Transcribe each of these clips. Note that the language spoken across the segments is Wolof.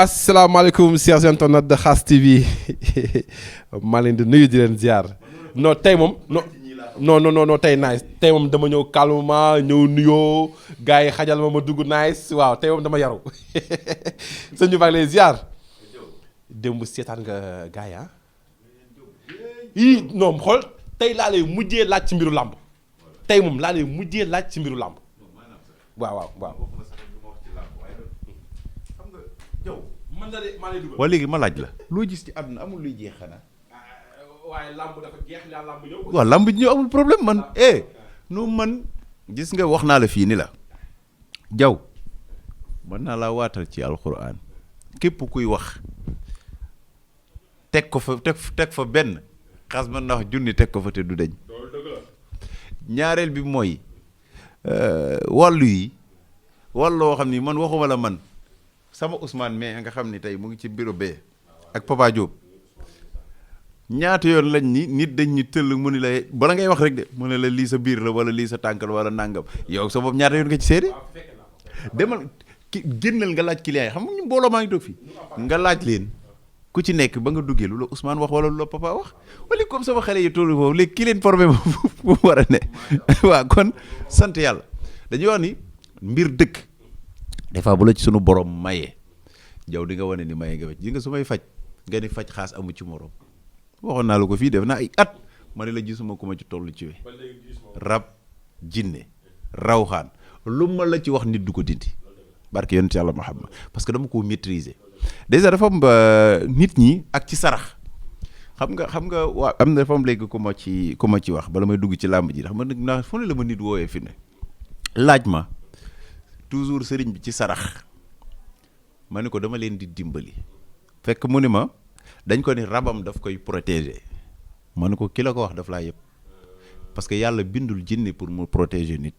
asalaamaaleykum chers internautes de Khass TV maa leen di nuyu di leen ziar non tey moom non tey nice tey moom dama ñëw calmement ñëw nuyoo gars yi xajal ma dugg nice waaw tey moom dama yaru sëñ bi maa ngi lay ziar démb seetaan nga gars yi ah yii non xool tey laa lay mujjee laaj ci mbiru làmb tey moom laa lay mujjee laaj ci mbiru làmb waaw. waa léegi ma laaj la loo gis ci àdduna amul luy jeex xanaa. waaye làmb dafa jeex yaa làmb ñëw. waaw làmb ñëw amul problème man nu man gis nga wax naa la fii ni la jaw mën naa laa waatal ci alxuraan képp kuy wax teg ko fa teg fa benn xas ma ndax junni teg ko fa te du deñ ñaareel bi mooy wàllu yi wàlloo xam ni man waxuma la man sama Ousmane mais nga xam ni tey mu ngi ci bureau bee ak Papa Diop ñaata yoon lañ ni nit dañ ñu tëll mu ni la bala ngay wax rek de mu ne la lii sa biir la wala lii sa tànk la wala nàngam yow sa bopp ñaata yoon nga ci seede demal génnal nga laaj client yi xam nga ñu mbooloo maa ngi toog fii nga laaj leen ku ci nekk ba nga duggee lu la Ousmane wax wala lu la Papa wax wala comme sama xale yi tollu foofu léegi ki leen formé bu war a ne waaw kon sant yàlla dañuy wax ni mbir dëkk des fois bu la ci sunu borom mayee jaw di nga wane ni maye nga wecc ji nga su may faj nga ni faj xaas amu ci morom waxoon naa la ko fii def naa ay at ma ne la gisuma ku ma ci toll ci we rab jinne rawxaan lu ma la ci wax nit du ko dindi barke yonent yàlla Muhammad parce que dama ko maîtriser déjà dafa am nit ñi ak ci sarax xam nga waa am na dafa am léegi ku ma ci wax bala may dugg ci làmb ji xam nga nag naa fu ne la ma nit woowee fi ne laaj ma toujours sëriñ bi ci sarax ma ne ko dama leen di dimbali fekk mu ni ma dañ ko ni rabam daf koy protéger ma ne ko ki la ko wax daf laa yëpp parce que yàlla bindul jinne pour mu protéger nit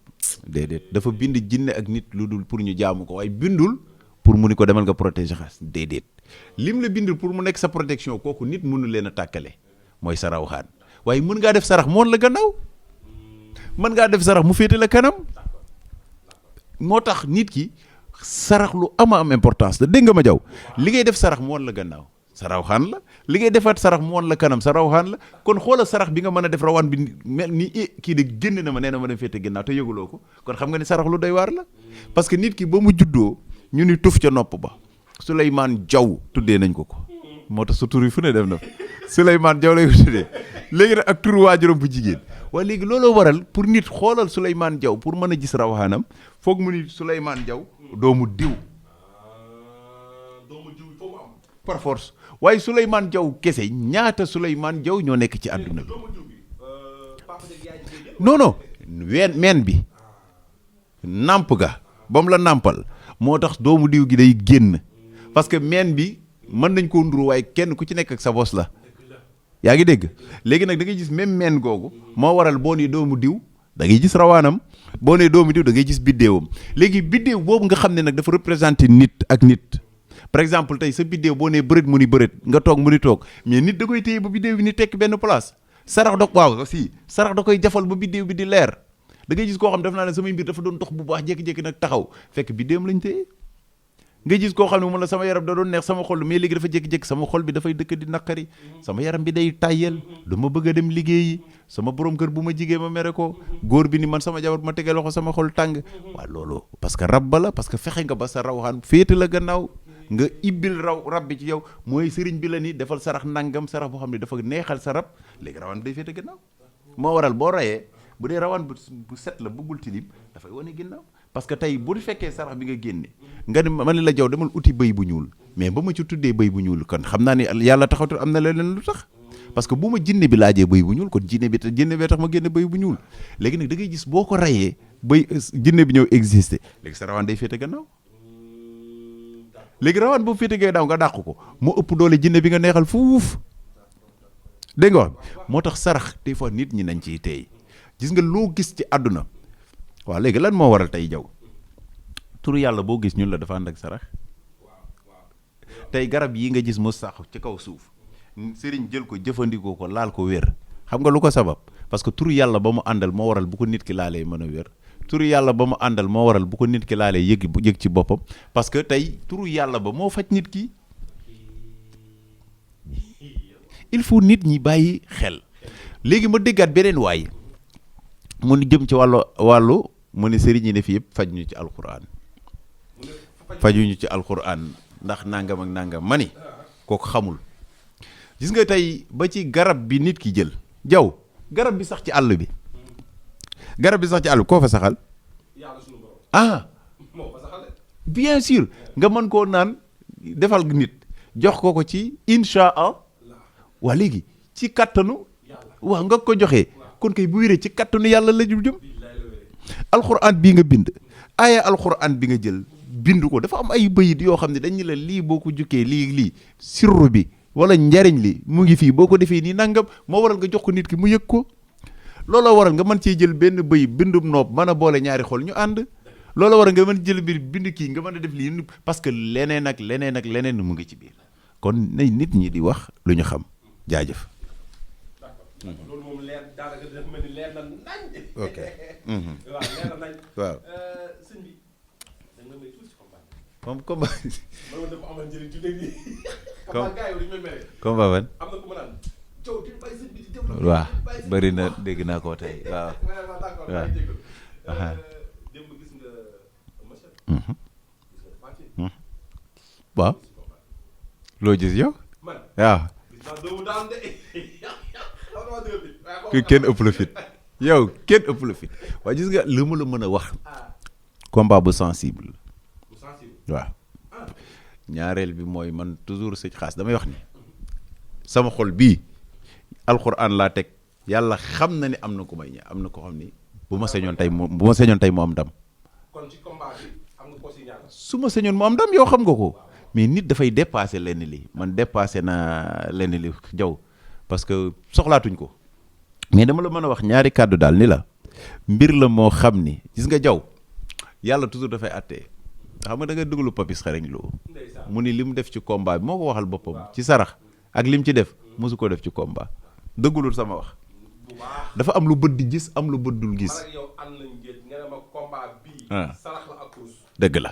déedéet dafa bind jinne ak nit lu dul pour ñu jaamu ko waaye bindul pour mu ni ko demal nga protéger xaas déedéet lim la bindul pour mu nekk sa protection kooku nit mënu leen a tàkkale mooy sa rawxaan waaye mën ngaa def sarax mu woon la gannaaw mën ngaa def sarax mu féete la kanam moo tax nit ki sarax lu am importance la dégg nga ma jaw li ngay def sarax mu woon la gannaaw sa rawxaan la li ngay defaat sarax mu woon la kanam sa rawxaan la kon xoolal sarax bi nga mën a def rawaan bi mel ni kii de génn na ma nee na ma dem féete ginnaaw te yëguloo ko kon xam nga ni sarax lu doy waar la parce que nit ki ba mu juddoo ñu ni tuf ca nopp ba Souleymane Diaw tuddee nañ ko moo tax sa tur yi fu ne def na fa Souleymane Diaw lay ko tuddee léegi nag ak turu waajuram bu jigéen waaye léegi looloo waral pour nit xoolal Souleymane Diaw pour mën a gis rawxaanam foog mu ni Souleymane Diaw doomu diw par force waaye Souleymane Diaw kese ñaata Souleymane Diaw ñoo nekk ci àdduna bi non meen bi nàmp ga ba mu la nàmpal moo tax doomu diw gi day génn parce que meen bi mën nañ koo nduru waaye kenn ku ci nekk ak sa bos la yaa ngi dégg léegi nag da ngay gis même meen googu moo waral boo nee doomu diw da ngay gis rawaanam boo nee doomu diw da ngay gis biddéewam léegi biddéew boobu nga xam ne nag dafa représenter nit ak nit par exemple tey sa biddéew boo nee bërët mu ni bërët nga toog mu ni toog mais nit da koy téye ba biddéew bi ni tekk benn place sarax da koy jafal ba biddéew bi di leer da ngay gis koo xam def naa ne samay mbir dafa doon dox bu baax jékki-jékki nag taxaw fekk biddéewam lañ téye nga gis koo xam ne mu la sama yaram da doon neex sama xol mais léegi dafa jékki-jékki sama xol bi dafay dëkk di naqari sama yaram bi day tàyyel du ma bëgg a dem liggéeyi sama borom kër bu ma jigee ma mere ko góor bi ni man sama jabar bu ma tegee loxo sama xol tàng waaw loolu parce que rab ba la parce que fexe nga ba sa rawxaan féete la gannaaw nga ibbil rab bi ci yow mooy sëriñ bi la ni defal sarax nangam sarax boo xam ne dafa neexal sa rab léegi rawaan bi day féete gannaaw moo waral boo rayee bu dee rawaan bu set la bëggul tilim dafay wane ginnaaw parce que tey bu fekkee sarax bi nga génne nga ni ma ne la jaw demal uti bëy bu ñuul mais ba ma ci tuddee bëy bu ñuul kon xam naa ni yàlla taxatul am na leneen lu tax parce que bu ma jinne bi laajee bëy bu ñuul kon jinne bee tax ma génne bëy bu ñuul léegi nag da ngay gis boo ko rayee bëy jinne bi ñëw exister léegi sa rawaan day féete gannaaw léegi rawaan boobu féete gannaaw nga dàq ko moo ëpp doole jinne bi nga neexal fuuf dégg nga wax moo tax sarax des fois nit ñi nañ ciy teey gis nga loo gis ci àdduna waaw léegi lan moo waral tey jaw turu yàlla boo gis ñun la dafa ànd ak sarax tey garab yi nga gis mu sax ci kaw suuf sëriñ jël ko jëfandikoo ko laal ko wér xam nga lu ko sabab parce que turu yàlla ba mu àndal moo waral bu ko nit ki laalee mën a wér turu yàlla ba mu àndal moo waral bu ko nit ki laalee yëg ci boppam parce que tey turu yàlla ba moo faj nit ki. il faut nit ñi bàyyi xel léegi ma déggaat beneen waay mu ni jëm ci wàllu mu ni sëriñ yi ne fi yëpp faj ñu ci alquran fajuñu ci alquran ndax nangam ak nangam ma ni kooku xamul gis nga tey ba ci garab bi nit ki jël jaw garab bi sax ci àll bi koo fa saxal bien sûr nga mën koo naan defal nit jox ko ci insha Allah waa léegi ci kattanu waaw nga ko joxee kon kay bu wéree ci kattanu yàlla la jëm alxuraan bii nga bind aaya alxuraan bi nga jël bind ko dafa am ay bayit yoo xam ne dañu la lii boo ko jukkee lii sirru bi wala njariñ li mu ngi fii boo ko defee nii nangam moo waral nga jox ko nit ki mu yëg ko looloo waral nga mën cee jël benn bayit bindum noob mën a boole ñaari xol ñu ànd looloo waral nga mën jël biir bind kii nga mën a def lii parce que leneen ak leneen mu ngi ci biir kon nay nit ñi di wax lu ñu xam jaajëf. loolu moom leer daanaka dafa mel ni leer na nañ. ok. waaw leer na nañ. waaw. sëñ bi da nga may tuuti combat. comme combat. loolu dafa amal njëriñ ci dégg yi. combat gars yi dañu may mere. combat ban. am na ku ma naan Thiaw di bàyyi sëñ bi di développé. waaw bëri na dégg naa ko tey waaw. d'accord waaw. démb gis nga monsieur. gis nga Fatou. waaw. loo gis yow. man waaw. kenn ëpp la fit yow kenn ëpp la fit waaye gis nga li ma la mën a wax combat bu sensible waaw ñaareel bi mooy man toujours sëñ Xaas damay wax ni sama xol bii alxuraan laa teg yàlla xam na ni am na ku may ña am na ko xam ni bu ma sañoon tey mu am ndam kon ci combat bi am nga ko si ñaar su ma sañoon mu am ndam yow xam nga ko mais nit dafay dépasser lenn li man dépassé naa lenn li jaw parce que soxlaatuñ ko mais dama la mën a wax ñaari kàddu daal ni la mbir la moo xam ni gis nga jaw yàlla toujours dafay àttee xam nga da nga déglu Papis Xarañ Lo mu ni li mu def ci combat bi moo ko waxal boppam ci sarax ak lim ci def mosu ko def ci combat dëggulul sama wax dafa am lu bët di gis am lu bët dul gis dëgg la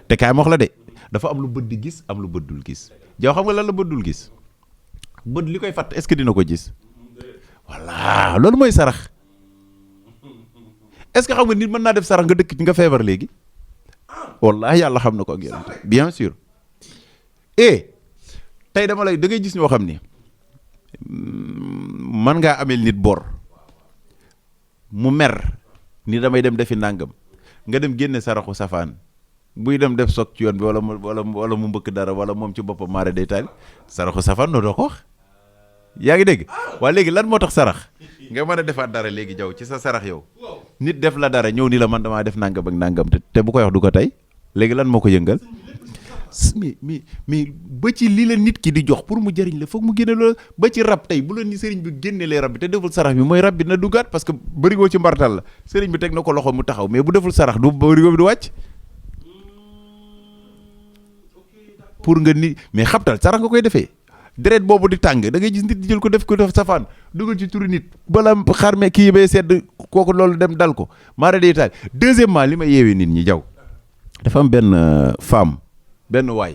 te kaay ma wax la de dafa am lu bët di gis am lu bët dul gis jaw xam nga lan la bët dul gis bët li koy fàtt est-ce que dina ko gis voilà loolu mooy sarax est-ce que xam nga nit mën naa def sarax nga dëkk ci nga feebar léegi wallahi yàlla xam na ko ak yéen bien sûr et tey dama lay da ngay gis ñoo xam ni man ngaa ameel nit bor mu mer ni damay dem defi nàngam nga dem génne saraxu safaan buy dem def soog ci yoon bi wala mu mbëkk dara wala moom ci boppam maare day taal saraxu safaan noo doo ko wax yaa ngi dégg waa léegi lan moo tax sarax nga mën a defaat dara léegi jaw ci sa sarax yow nit def la dara ñëw ni la man damaa def nangam ak nangam te bu koy wax du ko tey léegi lan moo ko yëngal mais ba ci li la nit ki di jox pour mu jëriñ la foog mu génne loola ba ci rab tey bu la ni sëriñ bi génnelee rab bi te deful sarax bi mooy rab bi na duggaat parce que bërigo ci mbartal la sëriñ bi teg na ko loxo mu taxaw mais bu deful sarax du bërigo bi du wàcc pour nga ni mais xabtal sarax nga koy defee deret boobu di tàng da ngay gis nit di jël ko def safaan dugal ci turu nit bala xarme kii bay sedd kooku loolu dem dal ko maara day taal deuxièmement li ma yeewee nit ñi jaw dafa am benn femme benn waay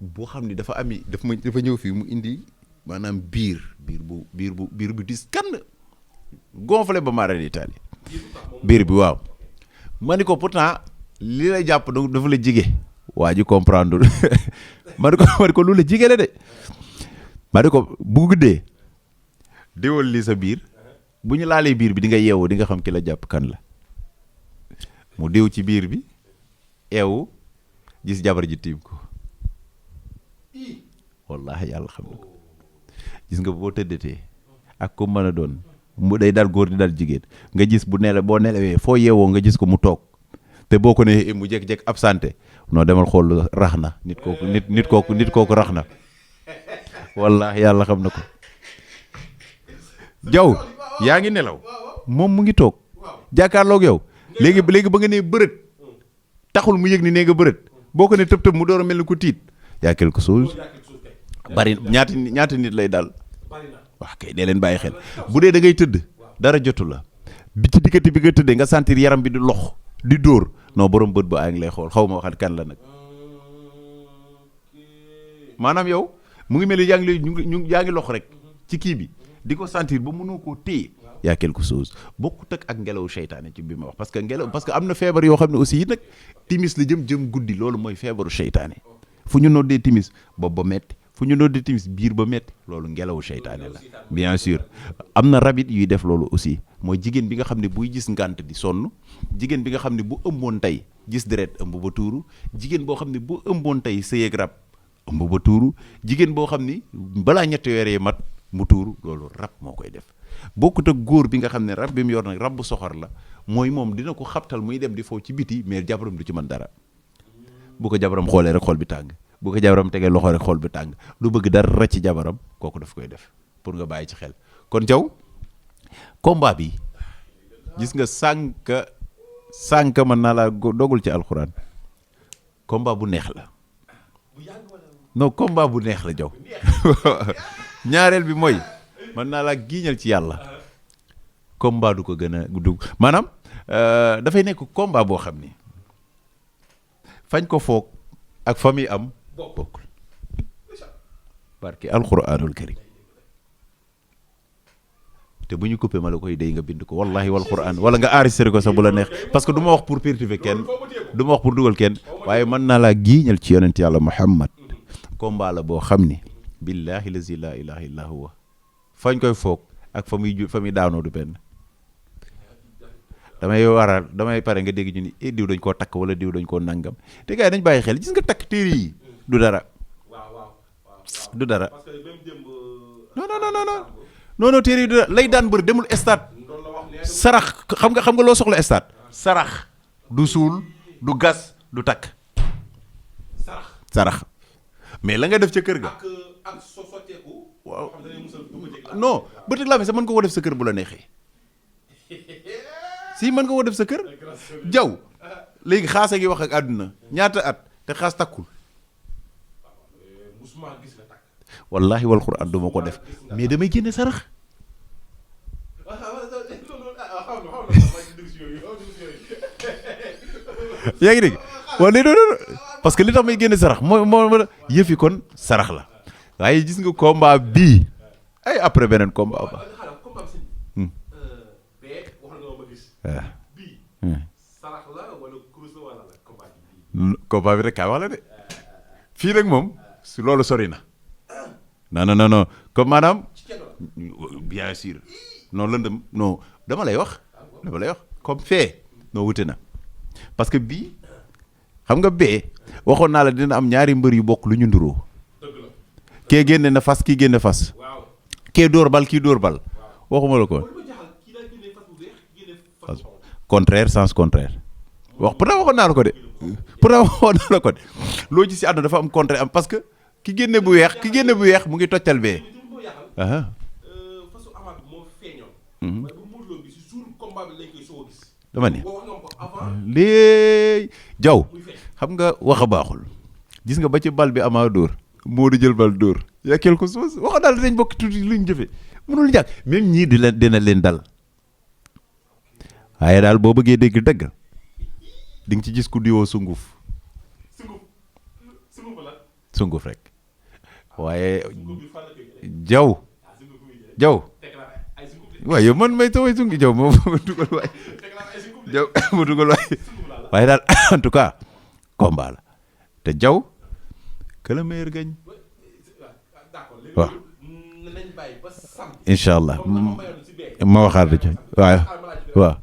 boo xam ni dafa ñëw fii mu indi maanaam biir bu dis kan gonflé ba maara day taal biir bi waaw ma ni ko pourtant li la jàpp donc dafa la jige waa ji comprendre ma ne ko lu la jigéen la de ma ne ko bu guddee déwal li sa biir bu ñu laalee biir bi di nga yeewu di nga xam ki la jàpp kan la mu déw ci biir bi eewu gis jabar ji tiim ko wallahi yàlla xam na ko gis nga boo tëddatee ak ko mën a doon mu day dal góor di dal jigéen nga gis boo nelawee foo yeewoo nga gis ko mu toog te boo ko nee mu jékki-jékki absenté non demal xool rax na nit kooku rax na wallahi yàlla xam na ko jaw yaa ngi nelaw moom mu ngi toog jàkkaarloog yow léegi ba nga nee bërët taxul mu yëg ni nee nga bërët boo ko ne tëb mu door a mel ni ko tiit yaa quelque chose bari ñaata nit lay dal wax kay dee leen bàyyi xel bu dee da ngay tëdd dara jotu la bi ci diggante bi nga tëddee nga sentir yaram bi di lox di dóor non borom bët ba a ngi lay xool xaw ma waxat kan la nag maanaam yow mu ngi mel ni yaa ngi lay yaa ngi lox rek ci kii bi di ko sentir ba mënoo koo téye y a quelque chose bokkut ak ngelaw seytaane ci bi ma wax parce que am na feebar yoo xam ne aussi nag timis la jëm guddi loolu mooy feebaru seytaane fu ñu noddee timis bopp ba metti fu ñu noddee timis biir ba metti loolu ngelaw seytaane la bien sûr am na rabit yuy def loolu aussi mooy jigéen bi nga xam ne buy gis ngànt di sonn jigéen bi nga xam ne bu ëmboon tey gis deret ëmb ba tuuru jigéen boo xam ne bu ëmboon tey sëyeeg rab ëmb ba tuuru jigéen boo xam ni balaa ñetti weer yi mat mu tuuru loolu rab moo koy def bokkut ak góor bi nga xam ne rab bi mu yor nag rab bu soxor la mooy moom dina ko xabtal muy dem di foo ci biti mais jabaram du ci mën dara bu ko jabaram xoolee rek xool bi tàng bu ko jabaram tegee loxo rek xool bi tàng du bëgg dara ci jabaram kooku daf koy def pour nga bàyyi ci xel kon jaw combat bi gis nga sànk mën naa laa dogul ci alxuraan combat bu neex la non combat bu neex la jaw ñaareel bi mooy mën naa laa giiñal ci yàlla combat du ko gën a dugg maanaam dafay nekk combat boo xam ni fañ ko foog ak fa muy am bokkul barke alxuraanul karim te bu ñu coupé ma la koy day nga bind ko wallahi wal quraan wala nga enregistré ko sax bu la neex parce que du ma wax pour perturber kenn du ma wax pour dugal kenn waaye mën naa laa giiñal ci yonent yàlla Muhammad combat la boo xam ni billahi lazi la ilaha illa huwa fañ koy foog ak fa muy daanoo du benn damay pare nga dégg ñu ni diw dañ koo takk wala diw dañ koo nangam te gars yi dañ bàyyi xel gis nga takk téere yi du dara du dara non téere yi du dara lay daan bëri demul stade sarax xam nga loo soxla stade sarax du suul du gas du takk sarax mais la nga def ca kër ga waaw non bëtëg laa mi sax mën nga ko def sa kër bu la neexee si mën nga ko def sa kër jaw léegi xaasa gi wax ak àdduna ñaata at te xaas takkul wallahi wal quraan duma ko def mais damay génne sarax yaa ngi dégg waaw léegi doon parce que li tax may génne sarax moo yëfi kon sarax la waaye gis nga combat bii ay après beneen combat ba combat bi rek kaa wax la de fii rek moom si loolu sori na non comme maanaam bien sûr non lëndëm non dama lay wax comme fee non wute na parce que bii xam nga bee waxoon naa la dina am ñaari mbër yu bokk lu ñu nduroo kee génne na fas kii génne fas kee dóor bal kii dóor bal waxuma la ko contraire sens contraire pourtant waxoon naa la ko de loo gis ci àdduna dafa am contraire am parce que ki génne bu weex mu ngi toccal bee dama ne léegi jaw xam nga wax a baaxul gis nga ba ci bal bi amaa dóor moo di jël bal dóor yaa quelque chose waxoon daal dañ bokk tuuti luñ jëfe mënul ñàkk même ñii dina leen dal waaye daal boo bëggee dégg dëgg di nga ci gis ku diwoo sunguf rek waaye jaw waaye yow man may taway sungi jaw moom ma dugal waay jaw ma dugal waay waaye daal en tout cas combat la te jaw que le meilleur gagne waaw incha allah ma waxaat da ci waaw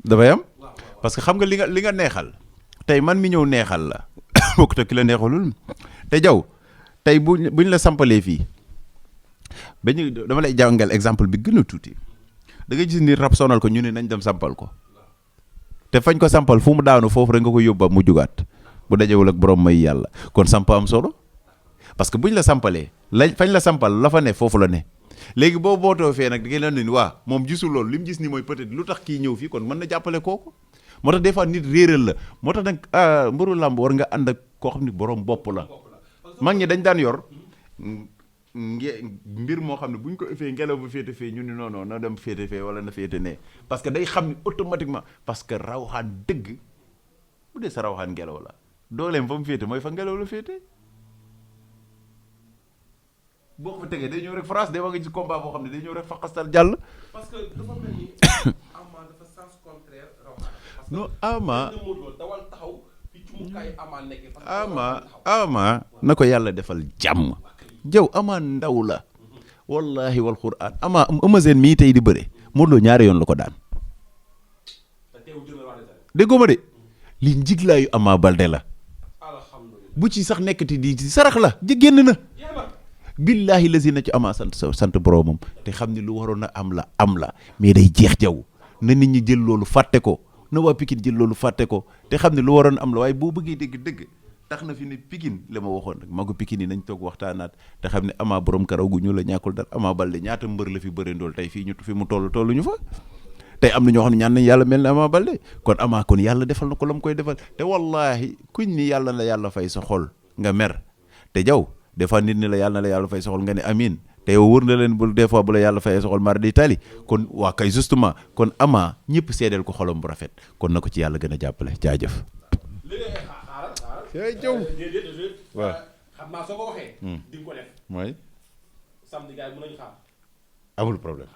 dafay am parce que xam nga li nga neexal tey man mi ñëw neexal la bokk te ki la neexalul te jaw tey buñ la sampalee fii dama lay jàngal exemple bi gën a tuuti da ngay gis ni rab sonal ko ñu ne nañ dem sampal ko te fañ ko sampal fu mu daanu foofu rek nga ko yóbba mu jugaat bu dajewul ak borom may yàlla kon samp am solo parce que buñ la sampalee fañ la sampal la fa ne foofu la ne léegi boo bootoo fee nag di ngeen leen ni waa moom gisul loolu li mu gis ni mooy peut-être lu tax kii ñëw fii kon mën na jàppale kooku moo tax des fois nit réeral la moo tax nag mbëru làmb war nga ànd ak koo xam ni borom bopp la mag ñi dañ daan yor mbir moo xam ne bu ñu ko effee ngelaw ba féete fee ñu ni non non na dem féete fee wala na féete nee parce que day xam ni automatiquement parce que rawxaan dëgg bu dee sa rawxaan ngelaw la dooleem fa mu féete mooy fa ngelaw la féete boo ko fa tegee day ñëw rek France day wax nga ci combat boo xam ne day ñëw rek fa xastal jàll. parce que dafa mel ni Ama dafa sens contraire rawxaan. non Ama dawal taxaw fi cumukaay Ama nekkee. Ama na ko yàlla defal jàmm. jaw Ama ndaw la wallahi wal quraan Ama Eumeu mii tey di bëre Modou Lo ñaari yoon la ko daan déggoo ma de li njiglaayu Ama Baldé la bu ci sax nekkati di sarax la ji génn na billaahi la si na ci Ama sant boromam te xam ni lu waroon a am la mais day jeex jaw na nit ñi jël loolu fàtte ko na waa Pikine jël loolu fàtte ko te xam ne lu waroon am la waaye boo bëggee dëgg tax na fi ne Pikine la ma waxoon rek magu Pikine yi nañ toog waxtaanaat te xam ne Ama borom karaw gu ñu la ñàkkul dara Ama Baldé ñaata mbër la fi bëre ndool tey fii mu tollu ñu fa tey am na ñoo xam ne ñaan nañ yàlla mel ne Ama Baldé kon Ama kon yàlla defal na ko la mu koy defal te wallahi kuñ ni yàlla la yàlla fay sa xol nga mer te jaw des fois nit ni la yàlla na la yàlla fay sa xol nga ne amin te yow wër na leen bu des fois bu la yàlla fayee sa xol mar di tali kon waa kay justement kon Ama ñëpp seedeel ko xolam bu rafet kon na ko ci yàlla gën a jàppale jaajëf jëw waaw xam naa soo ko waxee. di nga ko def. mooy. samedi gars yi mën nañu xaar. amul problème.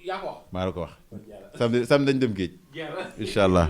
yaa ko wax. maa la ko wax. samedi dañ dem géej. incha allah.